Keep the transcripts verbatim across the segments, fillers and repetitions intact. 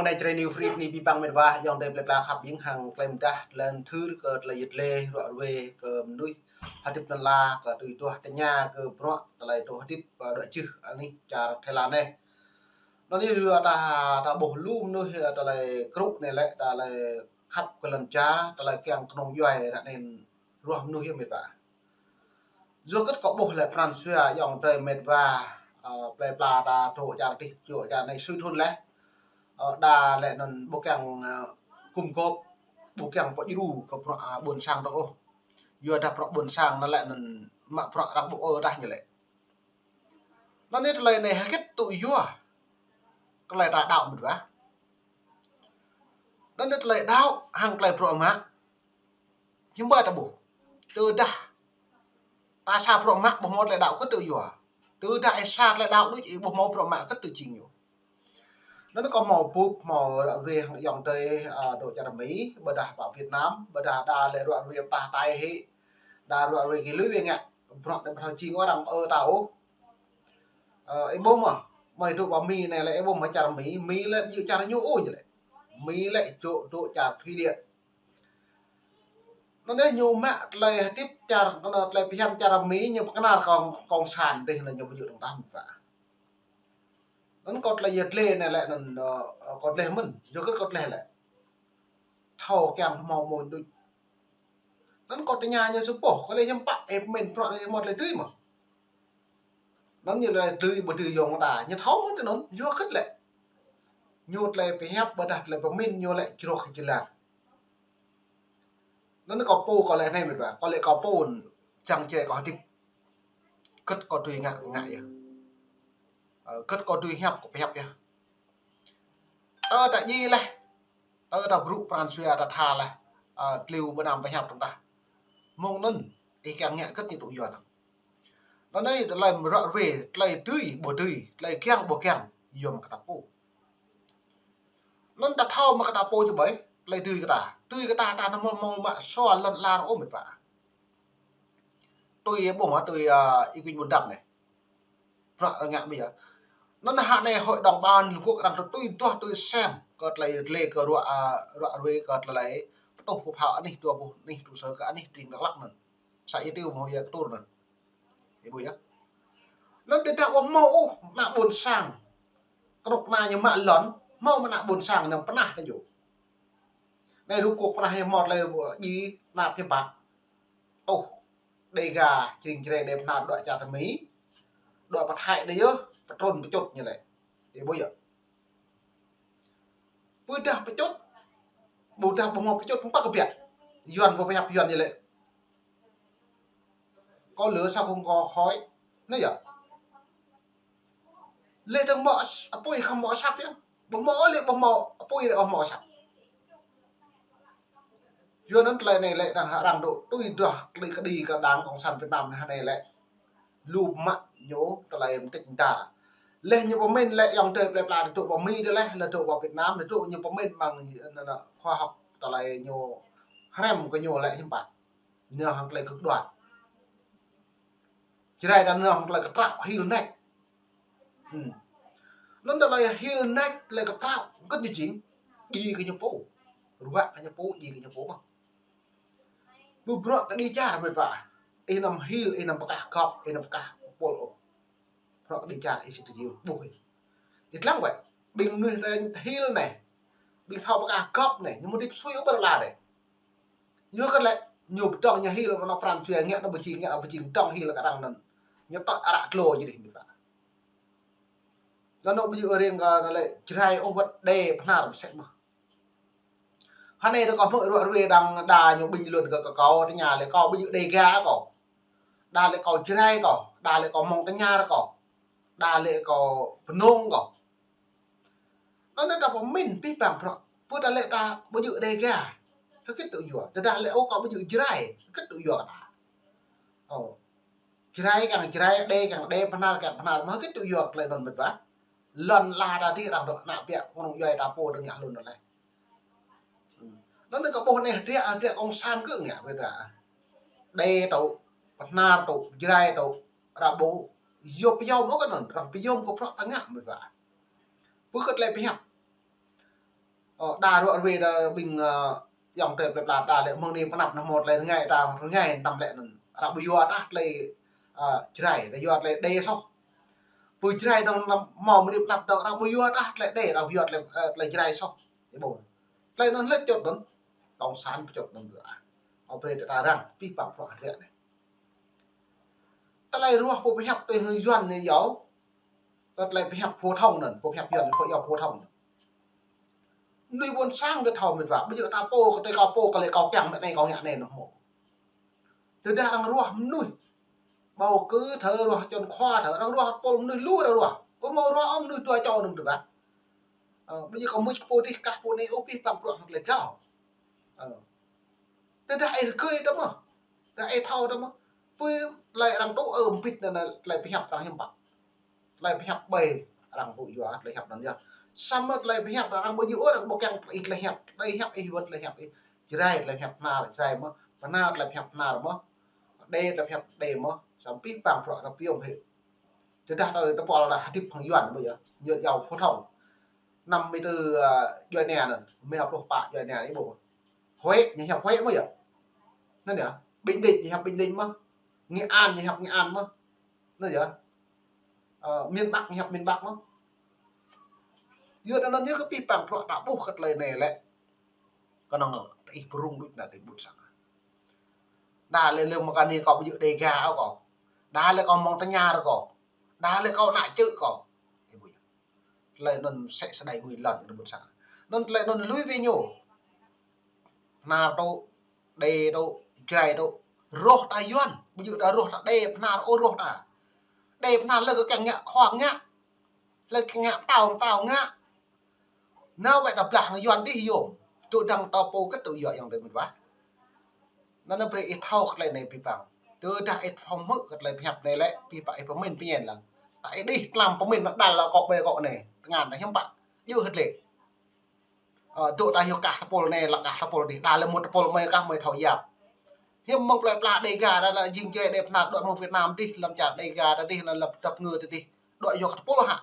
Anai Jrai New Free anai abih bang met wa ayŏng adơi plơi pla khăp ƀing hăng tơlơi mơdah, tơlơi anŭn thâo kơ tơlơi yet lĕ ruă ruê kơ mơnuih hơdip anŭn la kơ tui tuah tơña kơ bruă tơlơi tŭ hơdip, ơ, đuaĭ čih anih čar Thái Lan anai. Anŭn yơh yua ta, ta ƀuh lu mơnuih, ơ, tơlơi krŭ anai lĕ, tơlơi khăp kơ lŏn čar, tơlơi kiăng kơnơ̆ng djuai ră anai ruah mơnuih yơh met wa. Yua kơ kâo ƀuh lĕ pran jua ayŏng adơi met wa, ơ, plơi pla ta dŏ čar tih, dŏ čar anai sui thun leh. Ơ, đa lĕ anŭn ƀu kiăng, ơ, gum gôp, ƀu kiăng pơdjru kơ bruă, ơ, ƀôn sang dŏ ôh. Yua dah bruă ƀôn sang anŭn lĕ anŭn mă bruă arăng ƀu ơ dah ñu lĕ. Anŭn yơh tơlơi anai hơget tŭ yua. Tơlơi ta đaŏ met wa. Anŭn yơh tơlơi đaŏ hăng tơlơi bruă mă. Hiư̆m ƀai ta ƀuh. Tơdah ta sa bruă mă ƀu hmâo tơlơi đaŏ hơget tŭ yua. Tơdah ih sa tơlơi đaŏ đôč ih ƀu hmâo bruă mă hơget tŭ jing ñu. Anŭn kâo hmâo bưp, hmâo ruă ruê hăng ayŏng adơi, ơ, dŏ čar Mi, ƀôdah pơ Việt Nam, ƀôdah đa lĕ ruă ruê pơ tah tai hĭ, đa ruă ruê kơ lui wai ngă, bruă anai ƀu thâo jing arăng ơ ta ôh. Ơ, ih ƀuh mơ̆, mơi dŏ pơ Mi anai lĕ ih ƀuh mơ̆ čar Mi, Mi lĕ ƀu djơ̆ čar ñu ôh ñu lĕ. Mi lĕ dŏ, dŏ čar Thụy Điển. Anŭn yơh ñu mă tơlơi hơdip čar, anŭn tơlơi phiăn čar Mi ñu pơkơnar kông, kông sản dih anŭn ñu ƀu djơ̆ dơ̆ng tah met wa. Anŭn kâo tơlơi yet lĕ anai lĕ anŭn, ơ, kâo tơlơi mơ̆n, yua kơ kâo tơlơi lĕ. Thâo kiăng hmâo mơ̆n đôč. Anŭn kâo tơña ñu sa boh, kâo lĕ hiư̆m pă, ih pơmĭn bruă anai hmâo tơlơi dưi mơ̆. Anŭn ñu lĕ dưi ƀu dưi yŏng ta, ñu thâo mơ̆n tui anŭn, yua kơ lĕ. Ñu tơlơi pơhiăp ƀôdah tơlơi pơmĭn ñu lĕ črôk jơlan. Anŭn kâo pô kâo lĕ anai met wa, kâo lĕ kâo pô čang čê kâo hơdip. Hơget kâo dưi ngă, ngă yơh. Ơ, hơget kâo dưi hiăp, kâo pơhiăp yơh. Tơ ta djai leh. Tơ ta brŭ pran jua ta tha leh. Ơ, tơlơi ƀu anăm pơhiăp dơ̆ng tah. Mơ̆ng anŭn, ih kiăng ngă hơget ñu tŭ yua dơ̆ng. Anŭn anai tơlơi ruă ruê, tơlơi dưi ƀu dưi, tơlơi kiăng ƀu kiăng, yua mơ̆ng kơ ta pô. Anŭn ta thâo mơ̆ng kơ ta pô či ƀai, tơlơi dưi kơ ta. Dưi kơ ta, ta anăm mơ̆ng mă sua lŏn lar ôh met wa. Tui ƀuh mơ̆ tui, ơ, Y Quynh Bun Dap anai. Bruă ngă ƀiă. Anŭn hă anai Hội đồng Bảo an Liên Hợp Quốc arăng tui tuah tui sem kơ tơlơi lĕ kơ ruă, ơ, ruă ruê kơ tơlơi pơtuh pơphao anih dua pluh anih trụ sở kơ anih tring Dak Lak anŭn. Sa Y Tieu mơ̆ yua kơ tur anŭn. Ih ƀuh yơh. Anŭn tơdah ƀu hmâo ôh ană ƀôn sang. Kơnuk kơna ñu mă lŏn, hmâo mơ̆ ană ƀôn sang anŭn pơnah ta yơh. Anai rơkâo pơnah yơh hmâo tơlơi djai, ană pơhiăp ƀă. Tuh, Đêga, Jrai, Jrai, Đê Bơhnar, dŏ čar Mi. Dŏ pơ Thái anai yơh, pơtrŭn pơčŭt ñu lĕ. Ih ƀuh yơh. Ƀôdah pơčŭt, ƀôdah ƀu hmâo pơčŭt hơget kơ biă. Yuan ƀu pơhiăp Yuan ñu lĕ. Kâo lĕ sa không có khói. Anai yơh. Lĕ dơ̆ng hmâo as-, apui khŏm hmâo asăp yơh. Ƀu hmâo lĕ ƀu hmâo apui lĕ ƀu hmâo asăp. Yua anŭn tơlơi anai lĕ arăng, arăng dŏ tui tuah tơlơi kơđi kơ Đảng Cộng sản Việt Nam anai lĕ. Lu mă ñu tơlơi mơtĭt mơtar. Lĕ ñu pơmĭn lĕ ayŏng adơi plơi pla dŏ pơ Mi dih lĕ, lĕ dŏ pơ Việt Nam, lĕ dŏ ñu pơmĭn mơ̆ng anŭn, anŭn, khoa học tơlơi ñu hrăm kơ ñu lĕ hiư̆m pă. Nao hăng tơlơi kơkđuăt. Jrai ta nao hăng tơlơi kơtraŏ hil nač. Hmm. Anŭn tơlơi hil nač tơlơi kơtraŏ, hơget ñu jing, djai kơ ñu pô. Ruă kơ ñu pô, djai kơ ñu pô mơ̆n. Ƀu bruă kơđi čar met wa. Ih anăm hil, ih anăm pơkah gŏp, ih anăm pơkah pôl ôh. Bruă kơđi čar ih či tơjiu ƀuh ih. Ih lăng wơ̆t. Ƀing mơnuih ta hil anai. Ƀing thâo pơkah gŏp anai. Ñu mơ̆ hơdip sui ôh ƀơi lŏn anai. Yua kơ lĕ, ñu pơdơ̆ng ñu hil, anŭn pran jua ngă anŭn ƀu jing, ngă anŭn ƀu jing, pơdơ̆ng hil kơ arăng anŭn. Ñu tŏ ară tlô jih dih met wa. Anŭn ƀu djơ̆ rĭng kơ anŭn lĕ Jrai ôh wơ̆t Đê Bơhnar mơsĕ mơ̆n. Hơnai ta kâo hmư̆ ruă ruê đang đa ñu bình luận kơ, kơ kâo, tơña lĕ kâo ƀu djơ̆ Đêga kâo. Đa lĕ kâo Jrai kâo, đa lĕ kâo Mông Tơñar kâo, đa lĕ kâo Bơnông kâo. Anŭn ta pơmĭn abih bang bruă. Ƀu ta lĕ ta ƀu djơ̆ Đêga. Hơget tŭ yua. Tơdah lĕ ôh kâo ƀu djơ̆ Jrai. Hơget tŭ yua kơ ta. Ơ. Jrai kiăng Jrai, Đê kiăng Đê, Bơhnar kiăng Bơhnar. Mơ̆ hơget tŭ yua tơlơi anŭn met wa. Lŏn la ta dih arăng dŏ ană ƀiă kơnung djuai ta pô dơ̆ng ngă hlŭn anŭn lĕ. Anŭn kơ ƀuh anai hơdră, hơdră kông san kơ ngă wơ̆t ta. Đê tŭ, Bơhnar tŭ, Jrai tŭ, arăng ƀu yôm pơyôm ôh kơ anŭn, arăng pơyôm kơ bruă ta ngă met wa. Ƀu kơ tơlơi pơhiăp. Ơ, đa ruă ruê đa ƀing, ơ, ayŏng adơi plơi pla đa lĕ mơ̆ng anai pơ anăp anai hmâo tơlơi rơngai ta, rơngai tăm lĕ anŭn. Arăng ƀu yua tah tơlơi, ơ, Jrai, đa yua tơlơi Êđê soh. Pơ Jrai dơ̆ng hmâo mơ̆ng anai pơ anăp dơ̆ng arăng ƀu yua tah tơlơi Êđê, arăng ƀu yua tơlơi, ơ, tơlơi Jrai soh. Ih ƀuh. Tơlơi anŭn lĕ čut anŭn. Cộng sản pơčut anŭn ră. Ơ, brơi ta răng, pih păng prŏ hơdră anai. Tơlơi ruah pô pơhiăp tui hăng Yuan anai yơh. Kơ tơlơi pơhiăp phổ thông anŭn, pô pơhiăp Yuan, pô yơh phổ thông anŭn. Mơnuih ƀôn sang kơ thâo mĕt wa, ƀu djơ̆ ta pô, kơ tơlơi kâo pô, kơ tơlơi kâo kiăng mĕt anai, kâo ngă anai anŭn hmâo. Tơdah arăng ruah mơnuih, bầu cử thơ ruah čon khua thơ, arăng ruah pô mơnuih lu arăng ruah. Ƀu hmâo ruah ôh mơnuih dua čô anŭn tơdah. Ơ, ƀu djơ̆ kâo mŭt kơ pô dih kah pô anai ôh pih păng prŏ hăng tơlơi gao. Ơ. Tơdah ih rơgơi tơ mơ̆. Tơdah ih thâo tơ mơ̆. Pui tơlơi arăng tŭ ơ mpit anŭn tơlơi pơhiăp arăng hiư̆m pă. Tơlơi pơhiăp ƀai arăng tŭ yua tơlơi hiăp anŭn yơh. Samơ̆ tơlơi pơhiăp arăng ƀu djơ̆ ôh, arăng ƀu kiăng ih tơlơi hiăp. Tơlơi hiăp ih wơ̆t tơlơi hiăp ih. Jrai tơlơi pơhiăp Bơhnar, Jrai mơ̆. Bơhnar tơlơi pơhiăp Bơhnar mơ̆. Êđê tơlơi pơhiăp Êđê mơ̆. Samơ̆ pih păng prŏ arăng piôm hĭ. Tơdah tơ tơpul đa hơdip hăng Yuan ƀu yơh, Yuan yua phổ thông. Năm mươi tư, ơ, djuai ania anŭn, mười pluh pă djuai ania ih ƀuh. Huế, ñu hiăp Huế ƀu yơh. Anŭn yơh, Bình Định, ñu hiăp Bình Định mơ̆. Nghệ An, ñu hiăp Nghệ An mơ̆. Anŭn yơh. Ơ, miền Bắc, ñu hiăp miền Bắc mơ̆. Yuan anŭn ñu kơ pih păng prŏ ta ƀuh kơ tơlơi anai lĕ. Kơnơ̆ng ih pơrŭng đôč ană tơlơi ƀuôn sang. Đa lĕ lơ̆m mơkă anai kâo ƀu djơ̆ Đêga ôh kâo. Đa lĕ kâo mơ̆ng tơña rơ kâo. Đa lĕ kâo ană čư̆ kâo. Ih ƀuh yơh. Tơlơi anŭn sĕ sơđai ƀu lŏn kơ tơlơi ƀuôn sang. Anŭn tơlơi anŭn lui về ñu. Bơhnar tŭ, Êđê tŭ, Jrai tŭ. Roh ta Yuan, ƀu djơ̆ ta roh ta Êđê Bơhnar ôh roh ta. Êđê Bơhnar lĕ kơ kiăng ngă khua ngă. Lĕ kơ ngă pơtao pơtao ngă. Nao wơ̆t ta blah hăng Yuan dih yôm. Tơdang ta pô kơ tŭ yua ayŏng adơi mĕt wa. Anŭn anai brơi ih thâo kơ tơlơi anai pih păng. Tơdah ih thâo hmư̆ kơ tơlơi pơhiăp anai lĕ, pih păng ih pơmĭn pơñen lăng. Ta ih đih tlam pơmĭn anŭn đal lă kŏ ƀai kŏ anai. Tơngan anai hiư̆m pă. Djơ̆ hơdră. Ơ, dŏ ta hyu kah tơpul anai, lă kah tơpul dih. Đa lĕ mơ̆ng tơpul mơi kah mơi thâo yap. Hiư̆m mơ̆ng plơi pla Đêga đa lĕ jing Jrai Êđê Bơhnar dŏ mơ̆ng Việt Nam dih, lăm čar Đêga ta dih, anŭn lăp dăp ngơ ta dih. Dŏ yua kơ tơpul hă.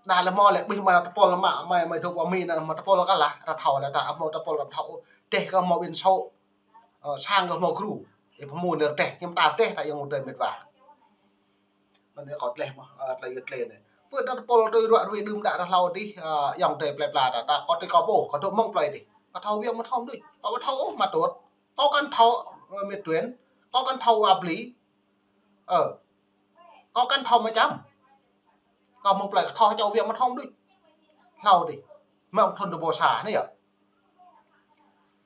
Đa lĕ hmâo lĕ ƀing mơi tơpul mă, mơi, mơi dŏ ƀơi Mi anŭn hmâo tơpul kah lah, arăng thâo lĕ ta hmâo tơpul arăng thâo. Teh kơ hmâo ƀing sô. Ơ, sang kơ hmâo gru. Ih pơhmu nơ̆r teh, hiư̆m ta teh ta ayŏng adơi mĕt wa. Anŭn yơh kâo tơleh mơ̆, ơ, tơlơi yơh tơlơi anai. Pơ ta tơpul tui ruă ruê đưm đă ră hlâo dih, ơ, ayŏng adơi plơi pla ta, ta kâo tui kâo ƀuh, kâo dŏ mơ̆ng plơi dih. Kâo thâo Yuan mơ̆ thâo mơ̆ đôč. Kâo ƀu thâo ôh mă tŭt. Kâo kăn thâo, ơ, mĕt Tuyên. Kâo kăn thâo wa Bli. Ơ. Kâo kăn thâo mă čăm. Kâo mơ̆ng plơi kâo thâo čô Yuan mơ̆ thâo đôč. Hlâo dih. Mơ̆ng thun dua ƀô sa anai yơh.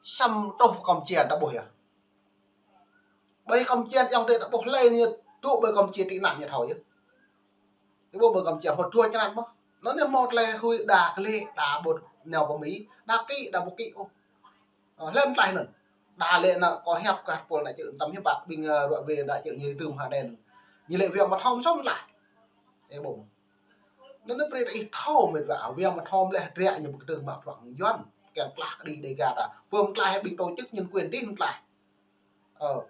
Samơ̆ truh Campuchia ta ƀuh yơh. Ƀơi Campuchia ayŏng adơi ta ƀuh lĕ ñu dŏ ƀơi Campuchia tị nạn ñu thâo yơh. Ih ƀuh ƀơi Campuchia hmâo dua črăn mơ̆. Anŭn anai hmâo tơlơi hui đa klĕ, đa ƀu nao pơ Mi, đa kĭ, đa ƀu kĭ ôh. Ơ, hlăm tlaih anŭn. Đa lĕ anŭn kâo hiăp kơ tơpul ană čư̆ tăm hiư̆m pă ƀing, ơ, ruă ruê ană čư̆ ñu dưm hă anai anŭn. Ñu lĕ Yuan mơ̆ thâo mơ̆ sôm tlaih. Ih ƀuh. Anŭn anai brơi ta ih thâo mĕt wa, Yuan mơ̆ thâo mơ̆ lĕ hơdră ñu ƀu kơdơ̆ng mă prŏng Yuan. Kiăng tlaih kơđi Đêga ta. Pơm tlaih ƀing tổ chức nhân quyền dih mơ̆ tlaih. Ơ.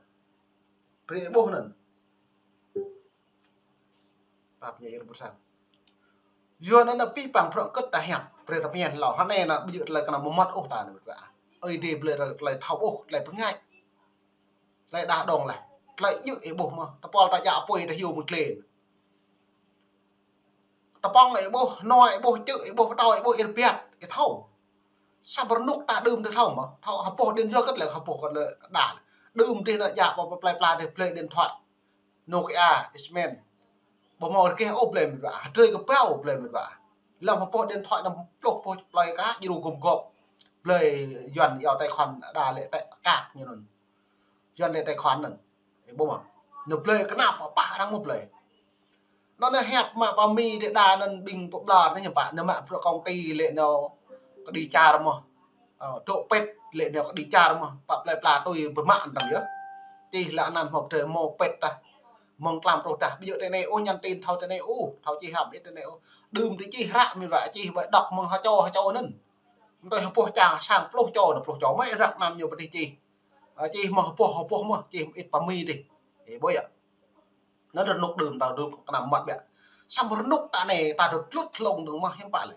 Brơi ih ƀuh anŭn. Pap ñe yơh ƀuôn sang. Yuan anŭn pih păng prŏ kơ̆t ta hiăp, brơi ta pơñen hlâo. Hă anai anŭn ƀu djơ̆ tơlơi kơnơ̆ng mơmŏt ôh ta anŭn wa. Ơi Adai blơi tơlơi thâo ôh, tơlơi pơngač. Tơlơi đah đong lah. Tơlơi djơ̆ ih ƀuh mơ̆. Tơpul ta djă apui ta hyu mơ̆ng klên. Tơpŏng ih ƀuh, hnuă ih ƀuh, čư̆ ih ƀuh, pơtâo ih ƀuh, ih rơbiăt, ih thâo. Samơ̆ rơnŭk ta đưm ta thâo mơ̆. Thâo hơpôh điện, yua kơ tơlơi hơpôh kơ tơlơi đa. Đưm dih anŭn djă pơ plơi pla dih blơi điện thoại. Nokia, X men. Ƀu hmâo rơgêh ôh blơi mĕt wa. Hơdrơi kơ ƀâo blơi mĕt wa. Lăm hơpôh điện thoại năm pluh pô plơi kah, djru gum gôp. Blơi Yuan iâu tài khoản đa lĕ tĕ kak ñu anŭn. Yuan lĕ tài khoản anŭn. Ih ƀuh mơ̆. Ñu blơi kơnăp pă arăng mơ̆ blơi. Anŭn anai hiăp mă pơ Mi dih đa anŭn ƀing pơblŏr anai hiư̆m pă, anŭn mă bruă công ty lĕ anŭn kơđi čar mơ̆. Ơ, dŏ pĕt lĕ anŭn kơđi čar mơ̆, pă plơi pla tui pơmă anŭn yơh. Čih lă anăn hmâo pơdơi hmâo pĕt tah. Mơ̆ng tlam truh tah, ƀu djơ̆ tơ anai ôh, nhắn tin thâo tơ anai ôh, thâo čih hrăm ih tơ anai ôh. Đưm tơ čih hră mĕt wa čih ƀơi đŏk mơ̆ng hơčô hơčô anŭn. Mơ̆ng tui hơpôh čang sang pluh čô, anŭn pluh čô mơ̆ ih răk anăn ñu pơdih čih. Ơ, čih mơ̆ hơpôh, hơpôh mơ̆, čih ih pơ Mi dih. Ih ƀuh yơh. Anŭn rơnŭk đưm ta dŏ kơnăm mơmŏt biă. Samơ̆ rơnŭk ta anai ta dŏ tlŭt hlŏng dơ̆ng mơ̆ hiư̆m pă lĕ.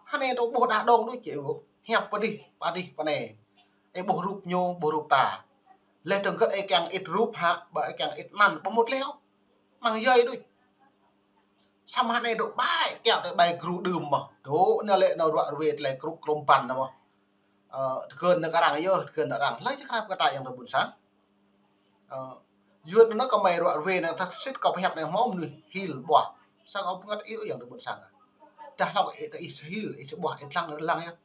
Hơnai tơ ƀuh đah đong đôč či ƀuh. Hiăp pơ dih, pơ dih, pơ anai. Ih ƀuh rup ñu, ƀuh rup ta. Leh tơngkơt ih kiăng ĭt rup hă, ƀă ih kiăng ĭt anăn, ƀu mŭt leh ôh. Mơ̆ng yơi đôč. Samơ̆ hơnai dŏ ƀai, kiăng tơ ƀai gru đưm mơ̆. Dŏ anai lĕ nao ruă ruê tơlơi krŭ krŭm păn nao mơ̆. Ơ, tơgơ̆n nao kơ arăng yơh, tơgơ̆n nao arăng. Hlơi či krăp kơ ta ayŏng adơi ƀuôn sang. Ơ, yua anŭn kơ mơi ruă ruê nao tah sĭt kâo pơhiăp anai hmâo mơnuih hil ƀuah. Sang ƀu pơngăt ih ayŏng adơi ƀuôn sang. Dah hlâo ih, ih sa hil, ih sa ƀuah, ih lăng, lăng yơh.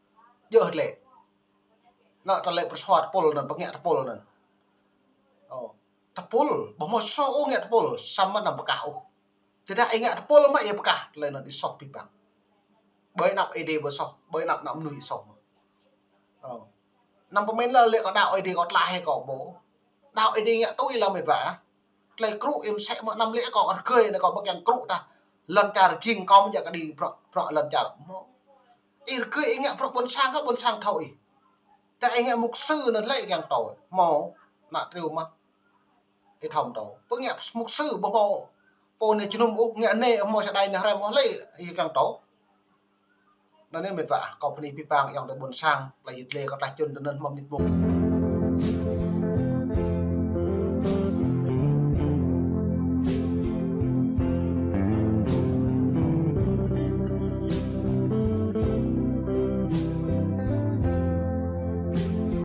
Djơ̆ hơdlĕ. Nao tơlơi pơsua tơpul anŭn, pơngă tơpul anŭn. Ơ, tơpul, ƀu hmâo soh ôh ngă tơpul, samơ̆ anăm pơkah ôh. Tơdah ih ngă tơpul mă ih pơkah, tơlơi anŭn ih soh abih bang. Ƀơi anăp Ơi Adai ƀu soh, ƀơi anăp, anăp mơnuih ih soh mơ̆. Ơ. Anăm pơmĭn lĕ, lĕ kâo đaŏ Ơi Adai kâo tlaih hĭ kâo ƀu. Đaŏ Ơi Adai ngă tui lăm met wa. Tơlơi krŭ ih mơsĕ mơ̆ anăm lĕ kâo rơgơi anai kâo ƀu kiăng krŭ tah. Lŏn čar jing kâo mơ̆ djă kơđi bruă, bruă lŏn čar mơ̆. Ih rơgơi ih ngă bruă ƀuôn sang kơ ƀuôn sang thâo ih. Tơdah ih ngă mục sư anŭn hlơi kiăng thâo. Mơ̆, ană triu mơ̆. Ih thâo mơ̆ thâo. Pơngă mục sư ƀu hmâo pô anai jơnum ôh, ngă anai hmâo sa đai anai hrăm ƀu hlơi ih kiăng thâo. Anŭn anai met wa, kâo bơni abih bang ayŏng adơi ƀuôn sang, tơlơi yit lĕ kâo tlaih čun tui anŭn mơ̆ mơnit mông.